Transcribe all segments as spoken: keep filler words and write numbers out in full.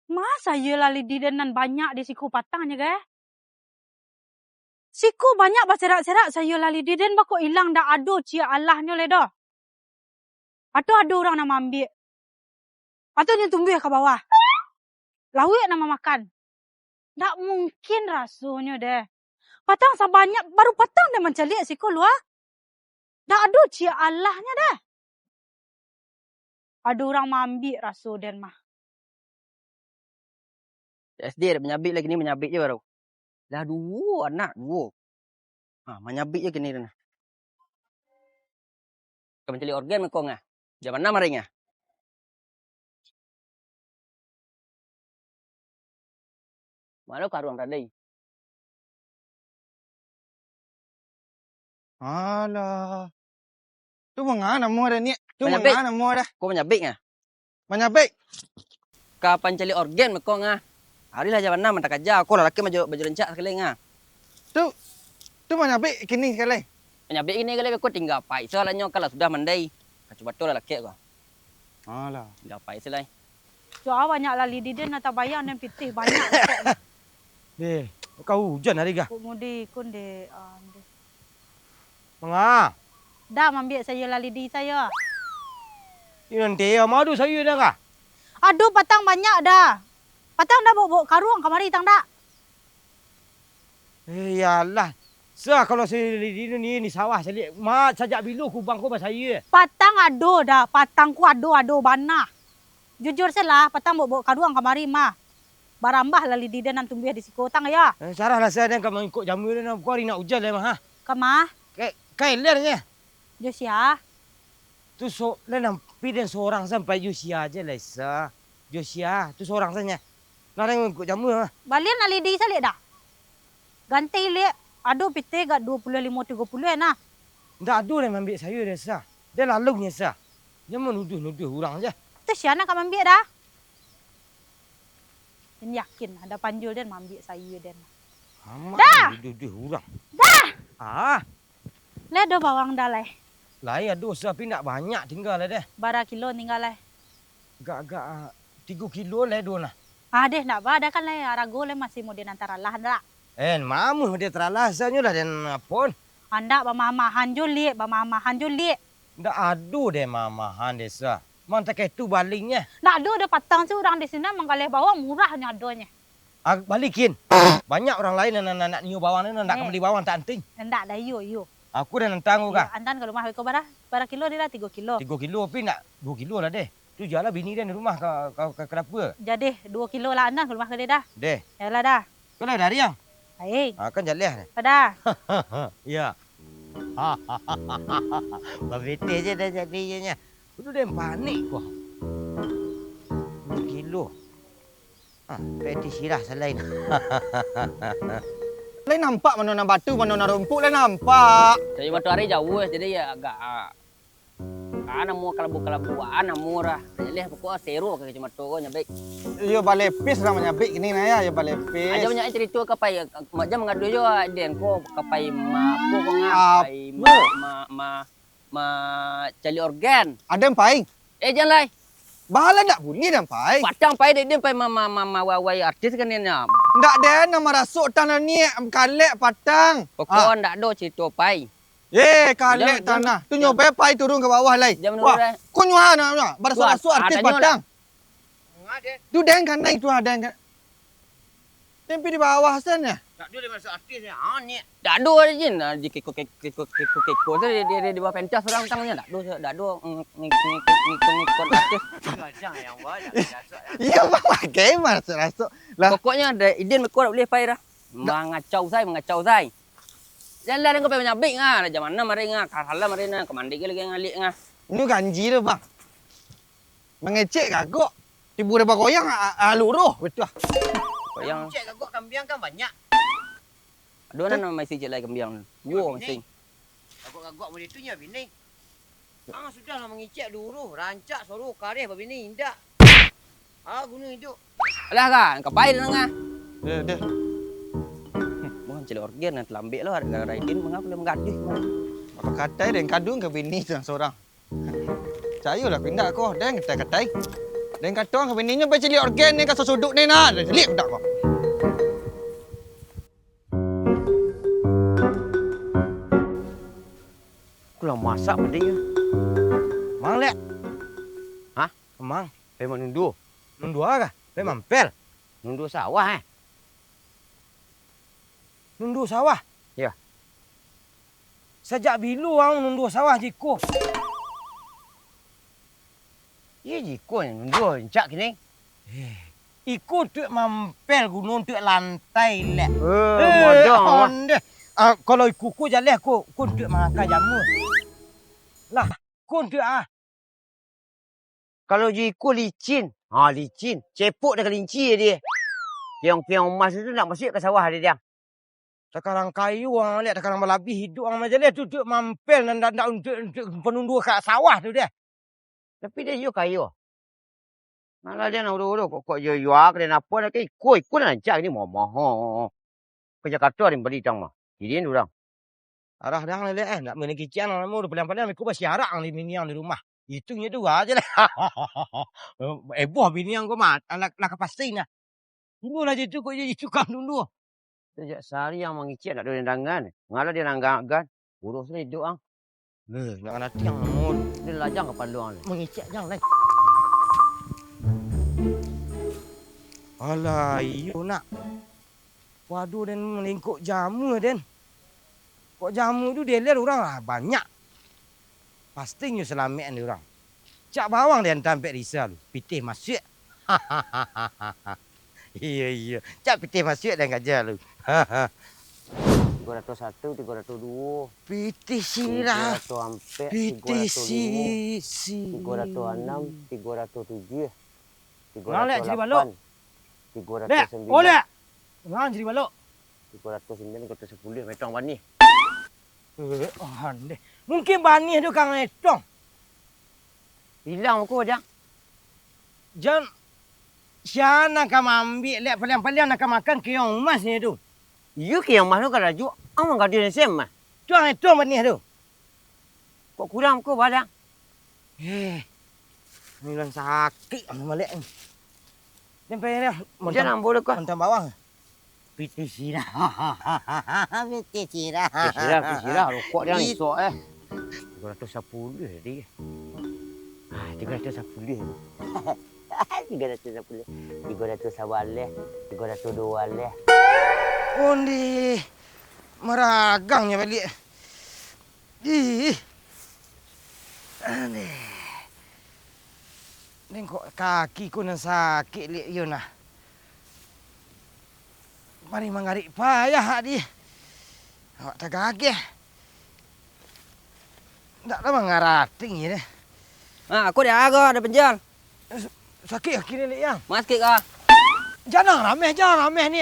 Ma sayua lalidi den nan banyak di siko patang nyo, geh? Siko banyak baserak-serak sayua lalidi den, bako ilang, dak ado ciek alahnyo lai doh. Atau ado urang nan maambiak? Atau nyo tumbuah ka bawah? Lauik nan mamakan? Dak mungkin rasonyo deh. Patang sabanyak, baru patang den mancaliak siko lua. Dak ado ciek alahnyo deh. Ado urang maambiak raso den mah. S D dak manyabik lai, kini manyabik je baru. Lah duo anak, duo. Ha, manyabik je kini tu nah. Ka mancaliak orgen mako ngah. Jam anam ari ngah. Mano karuang tadi? Alah. Tu manga namo dah, Niak? Tu Manyabik. Manga namo dah? Ko manyabik ngah? Manyabik? Ka pancaliak orgen mako ngah. Ari lah jam anam mantah kaja, ko lah lakek baju, baju rancak sakali ngah. Tu, tu manyabik kini sakali? Manyabik kini sakali, ko tingga pai salanyo, kalau sudah mandai. Kacu bato lah lakek ko. Alah. Tingga pai salai. Cua banyak lalidi den, nan tabayang den pitih banyak lakek. Deh, ka ujan ari gah. Kok mudi kun dek, ah, deh. Manga? Dah maambiak sayua lalidi sayua. Iyo nanti, ma ado sayua dah kah? Ado patang banyak dah. Patang dah baok-baok karuang kamari tang dak? Eh, iyolah. Sa, kalau si lalidi ni, ni sawah saliak. Ma, sajak bilo kubang ko basayua? Patang ado dah, patang ko ado, ado bana. Jujur se lah, patang baok-baok karuang kamari mah. Barambah lalidi den nan tumbuah di siko tang yo. Eh, sarah lah sa, den ka mangikuik jamua den, ko ari nak ujan lai mah, ha. Ka ma? Ka, ka ilia nyo. Jo sia? Tu so, lai nampi den sorang sampai jo sia je lai sa. Jo sia, tu sorang sajo. Nah, den mangikuik jamua mah. Balian lalidi saliak dah. Ganti liak, ado pitih gak duo puluah limo, tigo puluah nah. Ndak ado lai maambiak sayua deh sa. Deh lalungnyo sa. Jan manuduah-nuduah urang je. Tu sia nan ka maambiak dah? Den yakin ado panjul den maambiak sayua den. Amak dah! Nuduah-nuduah urang. Dah! Ah. Lai ado bawang dah lai? Lai ado sa, tapi ndak banyak tingga lai deh. Bara kilo tingga lai? Agak-agak, ah, tigo kilo lai ado nah. Ah, deh, ndak ba, dah kan lai arago lai masih model nan taralah dak? Eh, mamuah model taralah, sanyo lah den apon. Andak bamah-mahan jo liak, bamah-mahan jo liak. Ndak ado deh mah-mahan deh sa. Mantah kaitu balingnyo. Ndak ado deh patang surang di sinan manggaleh bawang murah nyo adonyo. Ah, balikin. Banyak urang lain nan, nan, nan nak nio bawang ni, nan nak Eh. Ka bali bawang tak anting. Ndak dah, iyo, iyo. Aku dah nantang ko Iyo, kah? Antan ka rumah beko bara, bara kilo ni lah, tigo kilo. Tigo kilo, tapi nak duo kilo lah deh. Tu jualah bini den di rumah ka, ka, ka, ka dapua. Jadeh, duo kilo lah antan ka rumah ka dia dah. Deh. Yalah dah. Kau lah dari yang? Baik. Ah, kan jaleh deh. Pada. Ya. Babeteh je dah jadi ianya. Udah deh panik ko. Duo kilo. Ah, peti sirah salain. Lai nampak mano nan batu, mano nan rumpuk, lai nampak. Tapi matoari jauah, jadi ya agak, ah, ah, namo kalabu-kalabu, ah, namo lah. Jaleh pokok sero ka kacumato ko nyabik. Iyo balepis lah manyabik kini nah ya, iyo balepis. Aja banyak cerita ka pai, mak jam mangadu jo den ko ka pai ma, apo ko ngah, Ap- pai ma, ma, ma, Macaliak orgen. Aden pai? Eh, jan lai. Bahala ndak buliah den pai. Patang pai dek den pai ma-, ma-, ma-, mawawai artis kan den, ya. Ndak den, nan marasuk tanah ni, kalek patang. Pokok Ah. ndak ado cerito pai. Eh, kalek Jan, jan, tanah. Tu jan. nyo pai, pai turun ka bawah lai. Jan Wah, menurut, eh. Ko nyo ha, nah, nah, barasuk-rasuk Wah, artis adanyo patang. lah. Tu den kan naik tu, ha, den kan. Tempi di bawah sen ya? Tak ada dia masuk artis ya. Ha, ni. Tak ada dia jin. Ah, di keko, keko, keko, keko, keko. Tu dia, dia, dia di bawah pentas orang tangannya. Tak ada, tak ada. Ng-, ng-, ngikut, ngikut, ngikut artis. Macam yang buat, yang biasa, yang Iya, bang, pakai masuk-masuk. Lah. Pokoknya ada idin beko tak boleh pai dah. Mangacau sai, mangacau sai. Jangan lah, kau pai manyabik ngah. Lah, jam anam hari ngah, kahalam hari ngah, kamandai lagi ngalik ngah. Ini ganji tu, bang. Mangecek gagok, tibo dek bagoyang, a-, a-, luruh, betul. Goyang. Cek gagok kambiang kan banyak. Aduh, nan masih cek lai kambiang. Duo masih. Gagok-gagok model tu nyo bini. Ah, sudah lah mangecek luruh, rancak, soro, kareh, babini, indak. Ah, gunung idup. Alah, kan, kapai dah nangah. Deh, deh. Wah, cek orgen nan talambek lah, gara-gara idin mangapa dia menggaduh kemarin. Apa katai deh, kadung ke bini tu sorang. Cayo lah pindah ko, den katai-katai. Den kato ang ka bininyo bacaliak orgen ni ka sosuduk ni nah. Den caliak budak ko. Aku lah masak pedinyo. Mang, Lek. Hah? Mang. Pai manundu. Nundu a kah? Pai mampel. Nundu sawah, eh? Nundu sawah? Yo. Sajak bilo ang nundu sawah jiko? Iyo jiko nundu, rancak kini. Eh, iko untuak mampel guno, untuak lantai, Lek. Eh, eh, modang, ah. Ondeh. Ah, kalau iko ko jaleh ko, ko untuak mangaka jamua. Lah, ko untuak ah. Kalau jo iko licin, ha, licin. Cepok dek kalinci dia. Keong-keong emas tu nak masuak ka sawah dia, Diang. Takarang kayo ang, Lek, takarang balabiah iduik ang, majaleh tu, untuak mampel, nan ndak, ndak untuak, untuak panundu ka sawah tu deh. Tapi dia iyo kayo. Malah dia nak udah-udah kok, kok yo yo ka den apo nak iko, iko nan rancak ni, momoh. Ka Jakarta den bali tang mah. Jadi urang. Arah dang lelek, eh, nak main kician namo, udah paliang-paliang iko basiarak ang di miniang di rumah. Itu nyo tu aja lah. Eboh biniang ko mah, lah, lah ka pasti nah. Dulu lah jitu ko, jitu kan dulu. Sajak sahari ang mangicik ndak ado nan dangan. Ngalah dia nanggakan. Urus lah iduik ang. Leh, nak natiang mun. Dia lajang kapalo ang. Mangicik jang lai. Alah, iyo nak. Waduh, den malingkok jamua, den. Kok jamua tu dieler urang lah banyak. Pasti nyo salamekan dek urang. Cak bawang di antah ampek risa lu, pitih masuak. Iyo, iyo. Cak pitih masuak dan gajah lu. Tigo ratus satu, tigo ratus dua. Pitih sirah. Tigo ratus ampek, tigo ratus limo. Pitih sisi. Tigo ratus anam, tigo ratus tujuah. Tigo ratus lapan. Tigo ratus sambilan. Dek, oleh. Urang jadi balok. Tigo ratus sambilan, tigo ratus sapuluah, metong banih. Eh, oh, andeh. Mungkin banih tu ka ngetong. Ilang ko, Jang. Jan, sia nan ka maambiak, Lek, paliang-paliang nan ka makan keong emas ni tu. Iyo, keong emas tu ka rajuak, ang manggaduah den sen mah. Tu ang etong banih tu. Kok kurang ko, Badang? Eh, ni nan sakik anu malek ni. Den pai dah, jan ambo ko. Mantang bawang. Pitih sirah. Pitih sirah. Pitih sirah, pitih sirah. Rokok dia isok, eh. Tigo ratus sapuluah tadi. Ah, tigo ratus sapuluah. Tigo ratus sapuluah. Tigo ratus sabaleh. Tigo ratus duo baleh. Ondeh. Maragangnyo baliak. Ih. Aneh. Ni kok kaki ku nan sakik liak iyo nah. Mari mangarik payah awak di. Awak tagageh. Ndak lah mangarating je deh. Ah, aku dah agak ada penjual. Sakik kaki ni, Lik, yang. Mas, sakik kah? Jangan rameh, jangan rameh ni.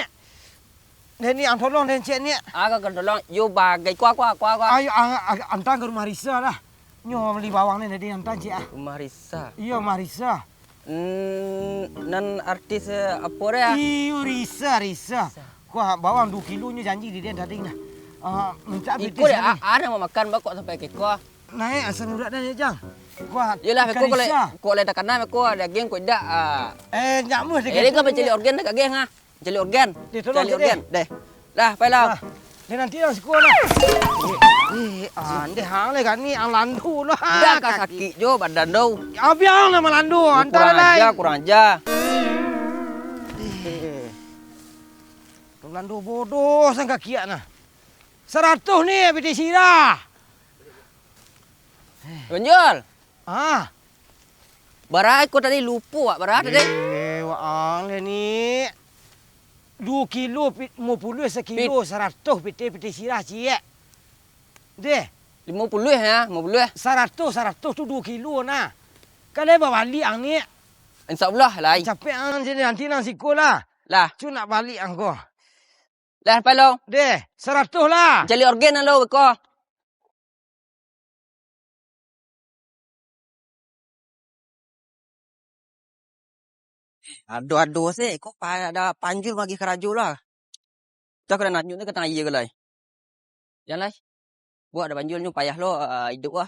Dek ni, ang tolong, dek cek ni. Aga kan tolong, yo bagai, kuah, kuah, kuah, kuah. Ayo, ang, ang, antang ka rumah Risa lah. Nyo bali bawang ni, dek ni, antang cek ah. Rumah Risa. Iyo, rumah Risa. Hmm, nan artis, eh, apo deh, ah? Iyo, Risa, Risa. Risa. Kuah bawang duo kilo nyo janji di dia tadi nah. Ah, minta Iko dek, ah, ah, nak makan bakok sampai keko. Naik asam urat dah, Jang. Kuah Yolah, ikan beko kalau, Risa. Kok lai takana, beko daging kok idak, ah. Eh, nyak muah daging. Eh, dia kan tu, mencari organ dah, kageng, ah. Caliak organ. Deh, tolong caliak cek, organ. Deh. Deh. Dah, pai lah. Dah. Deh, nanti lah siko lah. Eh, eh, ah, deh, hang lah kan ni, ang landu lah. Dah, kaki sakik jo badan tu. Abiang lah malandu, antara lai. Kurang aja, kurang aja. Eh. Landu bodoh sang kaki nah. Saratuh ni, pitih sirah. Ganjal. Ah. Bara iko tadi, lupo wak, bara tadi? Eh, wak ang ni. Duo kilo pi-, limo puluah sakilo, Pit- saratuh pitih, pitih sirah ciek. Deh. Limo puluah ya, limo puluah. Saratuh, saratuh tu duo kilo nah. Kan lai babaliak ang ni. Insya Allah, lai. Capek ang sini, nanti nang siko lah. Lah. Cu nak baliak ang ko. Lah, pai lo. Deh, saratuh lah. Caliak organ lo, beko. Ado-ado se, ko pa-, ado panjul magih karajo lah. Dah ka nanyo ni ka tangah aia ko lai. Jan lai. Buek ado panjul nyo payah lo, ah, iduik lah.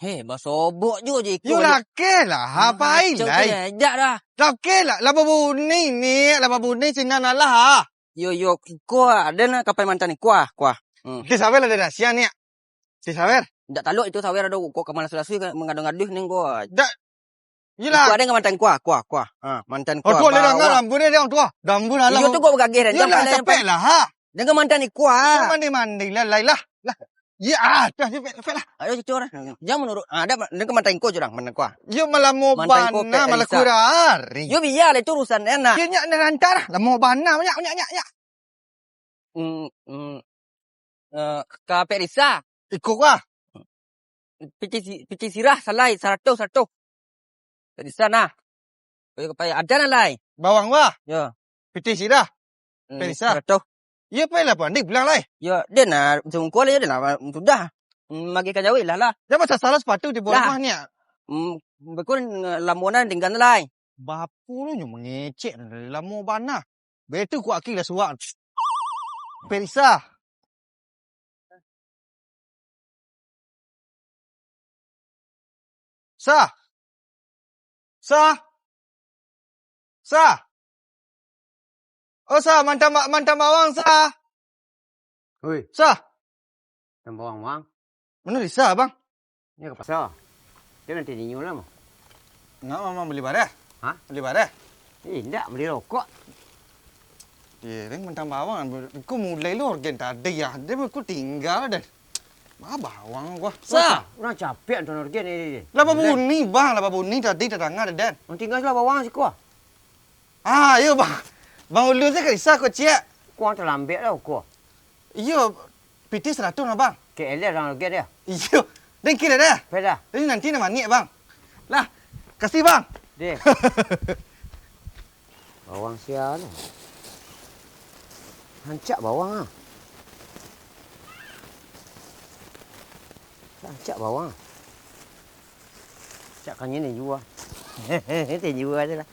Heh, basobok juo jo iko. Yo, lakeh lah, ha, pai lai. Kacau tu, ejak dah. Lakeh lah, lah babuni ni, lah babuni sinan alah, ha. Yo, yo, iko, ado nan ka pai mantan iko, ah, ko. Hmm. Oke, sabar lah, ado rahsia ni, ah. Si sabar. Ndak talok itu sabar ado, ko ka malasu-lasu, ka mangadu-ngadu ni ko. Dak. Iyolah. Iko ado nan ka mantan ko, ko, ko. Ha, mantan ko. Aduh, lah danga, ampun deh, orang tua. Dambun alah. Iyo tu ko bagageh dah. Iyolah, capek lah, ha. Jangan mantan iko, ah. Mandi-mandi lah, lai lah. Lah. Ya, ah, dah, capek, capek lah. Ayo, cucur. Jangan menurut. Ah, dah, dah ka mantan ko, curang, mantan ko. Yo, malamo bana, malah kurang hari. Yo, bialah, itu urusan enak. Yo, nyak, nyak, lancar lah. Lamo bana, nyak, nyak, nyak, nyak. Hmm, hmm. Eh, ka Pek Risa. Iko kah? Pitih si-, pitih sirah, salai, saratuih, saratuih. Pek Risa nah. Ayo, ka pai. Ado nan lai. Bawang, wah. Yo. Pitih sirah. Hmm, Pek Risa. Saratuih. Iyo, pai lah, Pak. Ndak pulang lai. Yo, den nah, sungkuah lah, yo, den lah, sudah. Hmm, magiah ka jauah lah, lah. Jan basasala sapatu di bawah ni, ah. Hmm, beko, eh, lamo nan tingga lai. Bapo lu nyo mangecek, lamo bana. Betu kuak aki lah suak. Pek Risa. Sa. Sa. Sa. Oh, Sa, mantan ba-, mantan bawang, Sa. Oi. Sa. Mantan bawang, Bang. Mano Risa, Bang? Nyo ka pasa. Jan nanti ninyo lah, mah. Ngapa, Bang, bali bareh? Hah? Bali bareh? Eh, indak, bali rokok. Kiring mantan bawang, ko mulai lo orgen tadi, yo. Dia ko tingga den. Ba bawang ko. Sa! Urang capek nonton orgen ni, ni, ni. Lah babuni, Bang, lah babuni tadi tadanga, den. Urang tingga lah bawang siko. Ah, iyo, Bang. Bang Ulun se ka Risa ko, ciek. Ko urang talambek lah, ko. Iyo, pitih saratuih nah, Bang. K L lah urang orgen dia. Iyo. Den kiro dah. Pai dah. Jadi nanti nah maniak, Bang. Lah, kasih, Bang. Deh. Bawang sia lah. Rancak bawang ah. Rancak bawang. Cak kanyan ni jua. Ni jua je lah.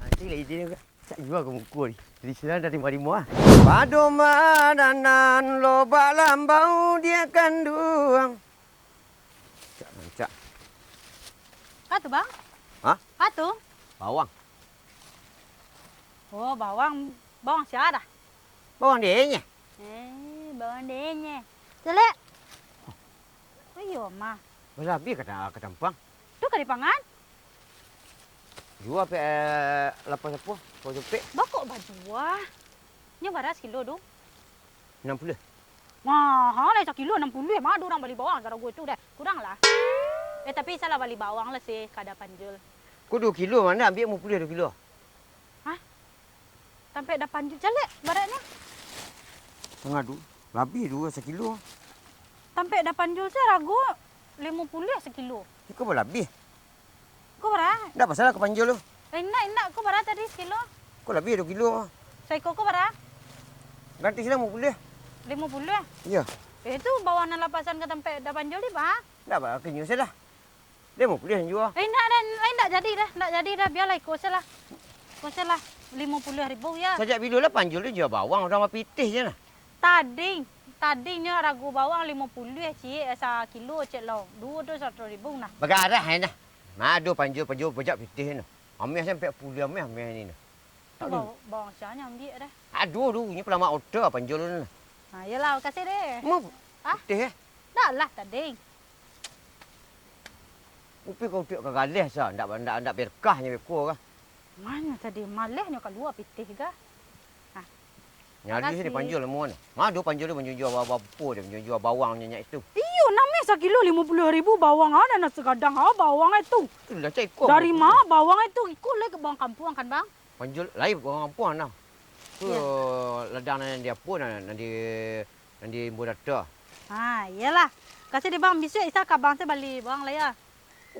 Nanti lagi dia juga. Cak jua ka muko ni. Dari sinan dari marimo ah. Padoman anan lobak lambau dia kanduang. Cak, cak. Apa tu, Bang? Hah? Apa tu? Bawang. Oh, bawang. Bawang sia dah? Bawang denye. Eh, bawang denye. Celek. Oh, iyo, mah. Balabiah ka ta-, ka tampang. Tu ka dipangan? Jua pek, eh, lapan sapo, lapan sapo pek. Baa kok bajua? Nyo bara sakilo tu? Anam puluah. Maha lai sakilo anam puluah, ma ado urang bali bawang sarago itu deh. Kurang lah. Eh, tapi salah bali bawang lah sih, kada panjul. Ko duo kilo, ma ndak ambiak limo puluah duo kilo? Hah? Tampek dapan juta jalek baratnyo. Tangah tu, labiah tu sakilo. Tampek dapan juta se rago limo puluah sakilo. Iko balabiah. Ko bara? Ndak masalah ka panjul tu. Eh, indak, indak. Ko bara tadi sakilo? Ko labiah duo kilo. Saiko ko bara? Ganti sinan limo puluah. Limo puluah? Iyo. Eh, tu bawang nan lapasan ka tampek dapan juta di, bah? Ndak, bah, ka nyo se lah. Limo puluah nan jua. Eh, indak, indak, indak jadi dah, indak jadi dah, bialah iko se lah. Iko se lah, limo puluah ribu ya. Sajak bilo lah panjul tu jua bawang, urang bapitih je nah. Tading, tadingnyo rago bawang limo puluah ciek, sakilo ciek lo. Duo tu saratuih ribu nah. Bagarah ai nah. Ma ado panjul, panjul bajak pitih nah. Ameh sampai puluah ameh, ameh ni nah. Tu bawa-, bawang sia nyo ambiak dah. Aduh, aduh, inyo palamak oto panjul tu nah. Ha, iyolah, makasih deh. Mau pitih eh? Dak lah, tading. Upi kau tiok ka galeh sa, ndak, ndak, ndak berkah nyo beko kah. Manyo tadi malehnyo kalua pitih kah? Nah. Nyari sini panjul semua ni. Ma ado panjul tu, panjul jua ba-, bapo dia, panjul jua bawang nyo nyak itu. Iyo, nameh sakilo limo puluah ribu bawang, ah, nan sagadang, ah, bawang itu. Itulah cak iko. Dari ma bawang itu? Iko lai ka bawang kampuang kan, Bang? Panjul lai bawang kampuang nah. Tu ladang nan di apo nah, nan di Nan diimbau data. Ha, iyolah. Kasih deh, Bang. Bisuak Isa ka Abang se bali bawang lai, yo.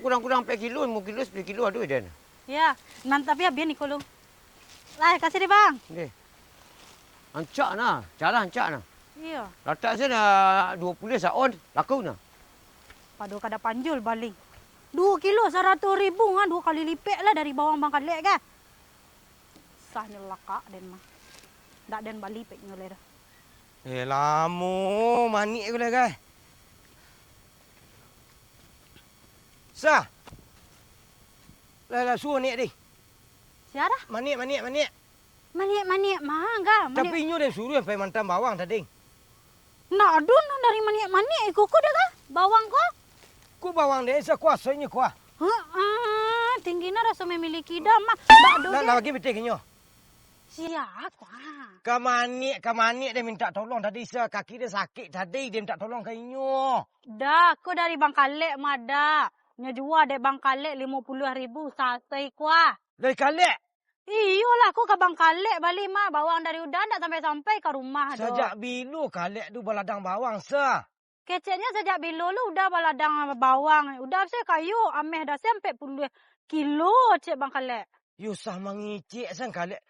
Kurang-kurang ampek kilo, limo kilo, sapuluah kilo ado den. Yo. Nan tapi abihan iko lu. Lai, kasih deh, Bang. Deh. Rancak nah, cara rancak nah. Iyo. Latak se nah duo puluah saon, laku nah. Pado kada panjul bali. Duo kilo saratuih ribu, ha, duo kali lipek lah dari bawang Bang Kalek, kah? Sahnyo lakak den mah. Ndak den bali pek nyo lai dah. Eh, lamo manik ko lai, gai. Dah. Lah, lah, suruh maniak, deh. Sia dah? Maniak, maniak, maniak. Maniak, maniak, mangga, maniak. Tapi inyo den suruah pai mantan bawang tadi. Ndak ado nan dari maniak-maniak iko ko dah, kah? Bawang ko? Ko bawang den sakuaso inyo ko, ah. Heeh, tinggi na raso memiliki dah, mah. Ndak ado. Nah, den. Nah, bagi pitih ka inyo. Sia ko, ah? Ka maniak, ka maniak den mintak tolong tadi, sa kaki den sakik tadi, den mintak tolong ka inyo. Dah, ko dari Bang Kalek mah dah. Nyo jua dek Bang Kalek limo puluah ribu sasai ko, ah. Dari Kalek? Iyolah, ko ka Bang Kalek bali mah, bawang dari Uda ndak sampai-sampai ka rumah doh. Sajak bilo Kalek tu baladang bawang, sa? Keceknyo sajak bilo lu Uda baladang bawang? Uda se kayo, ameh dah se ampek puluah kilo, cek Bang Kalek. Yo, usah mangicek san Kalek.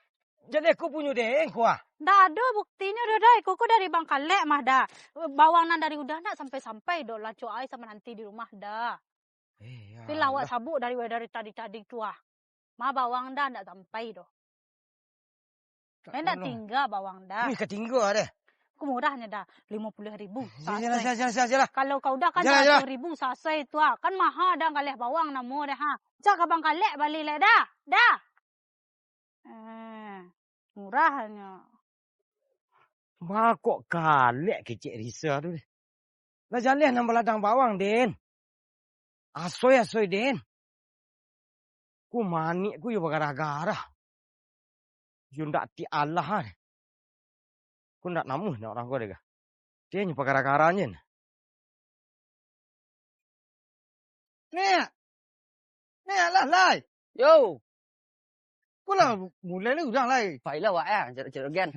Jaleh ko punyo den ko, ah. Ndak ado buktinyo doh, Da. Iko ko dari Bang Kalek mah, Da. Bawang nan dari Uda ndak sampai-sampai doh, lanco ai sa mananti di rumah, Da. Eh, ya. Tapi lawak Allah. Sabuk dari, dari tadi-tadi tu, ah. Ma bawang Da ndak sampai doh. Tak. Eh, ndak tolong. Tingga bawang Da. Wih, katingga deh. Ko murahnyo Da, limo puluah ribu. Eh, sasai. Jalan, jalan, jalan, jalan. Kalau ka Uda kan saratus ribu sasai tu, ah. Kan maha Da, galeh bawang namo deh, ha. Cak ka Bang Kalek bali lek Da. Da. Eh, murahnyo. Ma kok Kalek kecek Risa tu deh. Lah jaleh nan baladang bawang, Den. Asoi-asoi, Den. Ko maniak ko yo bagarah-garah. Yo ndak ti alah, ah. Ko ndak namuah nak urang ko deh, kah? Dia nyo bagarah-garah nyen. Nek! Nek lah, Lai! Yo! Ko lah mulai ni urang, Lai. Pailah wak, eh, cek, cek gen.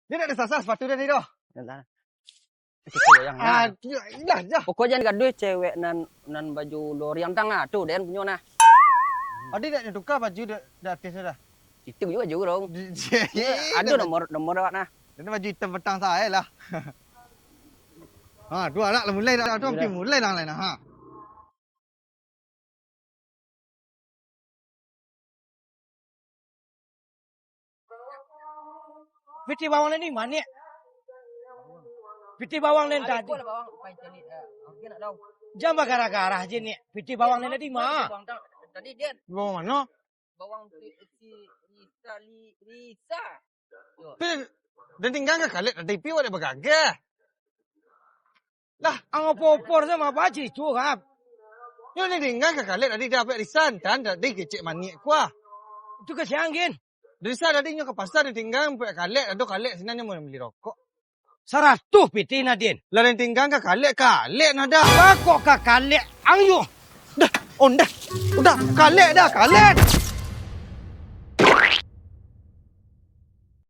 Dia nak disasar sepatu dia ni doh. Dah, dah. Itu yang Ah, mana? Dia, dah, dah. Pokoknya gaduh cewek nan, nan baju loriang tang ah, tu den punyo nah. Adi nak tukar baju dah, dah artis dah. Itu juga baju dong. Di, di, Ada dah nomor, nomor awak nah. Ini baju hitam petang saya lah. Ha, dua anak lah mulai dah, tu Iya. Hampir mulai dah lain ha. Pitih bawang ni manik. Pitih bawang ni tadi. Jan bagarah-garah je ni. Pitih bawang ni tadi ma? Bawang mano? Bawang si, si Risa, li, Risa. Yo. Tapi, den tinggang ka Kalek tadi, pi awak dek bagagah. Lah, ang opor-opor se ma baji tu, Rap. Yo, den tinggang ka Kalek tadi, dapek Risa, dan tadi kecek manik kuah. Tu ka siang, gin. Risa tadi nyo ka pasar, den tinggang, pek Kalek, ado Kalek, sinan nyo mau beli rokok. Saratuh pitih, Nadin. Lah, den tinggang ka Kalek, Kalek nah dah. Bako ka Kalek, ang yo. Dah, on dah. Udah, Kalek dah, Kalek.